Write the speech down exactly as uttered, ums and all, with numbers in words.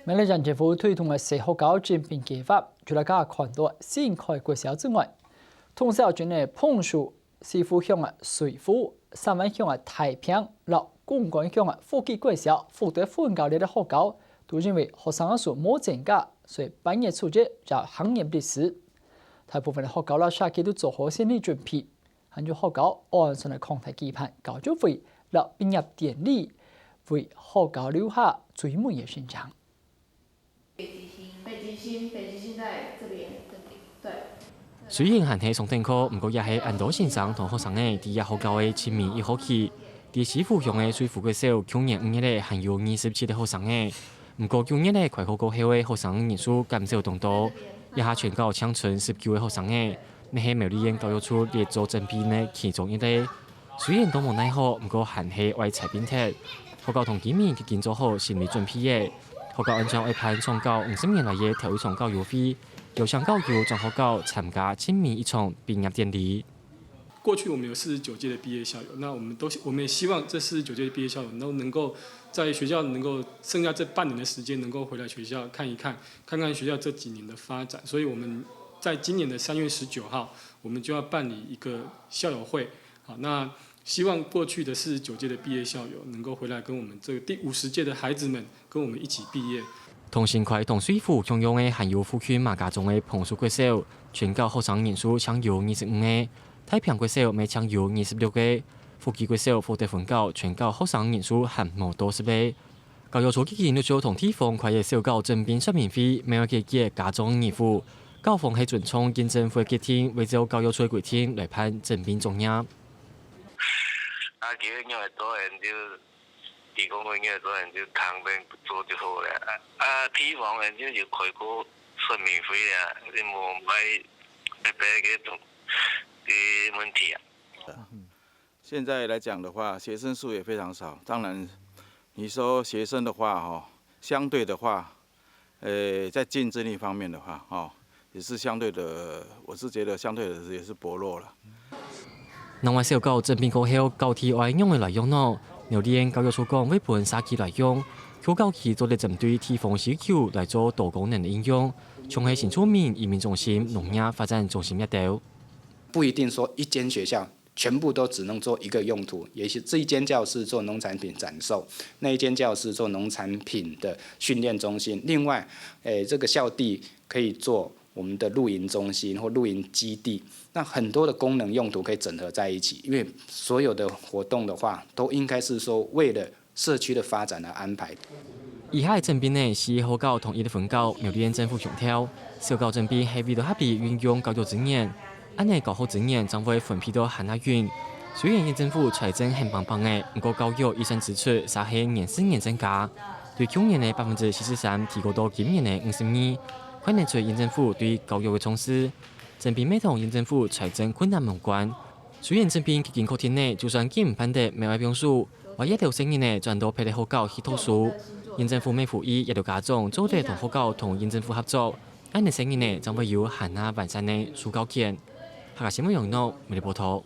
苗栗縣政府推動个細學校整併計畫，除了个看到新開國小之外，同時還有彭樹、四湖鄉个瑞湖、三灣鄉个太平，摎公館鄉个福基國小、福德分校這个學校，都因為學生人數無增加，所以辦學初期就行業歷史。大部分个學校摎社區都做好心理準備， 還有學校按算來擴大舉辦教育會摎畢業典禮，為學校留下最美个印象。北極星，北極星，北極星在這邊，這邊，對。雖然還係上等課，毋過也係恁多先生同學生仔在這學校个盡尾一學期。在四湖鄉个瑞湖國小，舊年五月仔還有二十七个學生仔，毋過九月仔開學過後个學生人數減少當多，這下全校淨伸十九个學生仔。 乜係苗栗縣教育處列做整併个其中一個。雖然都無奈何，毋過還係愛裁併忒。學校同居民已經做好心理準備了。學校按算會辦長教五十年來个頭一場校友會，邀請校友轉學校參加盡尾一場畢業典禮。過去我們有四十九屆的畢業校友，那我們都我們也希望這四十九屆的畢業校友都能夠在學校能夠剩下這半年的時間，能夠回來學校看一看，看看學校這幾年的發展。所以我們在今年的三月十九號， 我們就要辦理一個校友會。好，那希望過去的四十九屆的畢業校友能夠回來跟我們這個第五十屆的孩子們跟我們一起畢業。同新開同瑞湖共樣个還有附近馬家庄个彭樹國小，全校學生人數淨有二十五個，太平國小乜淨有二十六個，福基國小福德分校全校學生人數還無到十個。 教育處已經陸續同地方開个小校整併說明會，乜愛解決家長疑慮。校方係尊重縣政府个決定，會照教育處个規定來辦整併作業。啊，佢个樣會做，就提供个樣會做，就旁邊做就好了。啊，啊，地方个就有開過說明會啊，你無買特別个東个問題啊。 現在來講的話，學生數也非常少。當然，你說學生的話，哦，相對的話，呃，在競爭力方面的話，哦，也是相對的，我是覺得相對的也是薄弱了。另外，小校整併過後，校地愛仰仔來用呢？苗栗縣教育處講會分社區來用，舊校區做得針對地方需求來做多功能个應用，像係新住民移民中心、農業發展中心這兜。不一定說一間學校 全部都只能做一個用途，也許這一間教室做農產品展售，那一間教室做農產品的訓練中心。另外，誒，這個校地可以做我們的露營中心或露營基地，那很多的功能用途可以整合在一起，因為所有的活動的話，都應該是說為了社區的發展而安排。以下个整併呢，係學校同一個分校，苗栗縣政府強調，小校整併係為了合理運用教育資源，恁仔教學資源正會分配到還較勻。雖然縣政府財政硬梆梆个，毋過教育預算支出嗄係年時年增加，對舊年个百分之四十三提高到今年个五十二，看得出縣政府對教育个重視。整併乜同縣政府財政困難無關。 雖然整併已經確定了，就算緊毋辦得，乜愛放手，話這兜細人仔轉到別个學校去讀書。縣政府乜呼籲這兜家長做得同學校同縣政府合作，恁仔細人仔正會有還較完善个受教權。客家新聞楊諾，苗栗報導。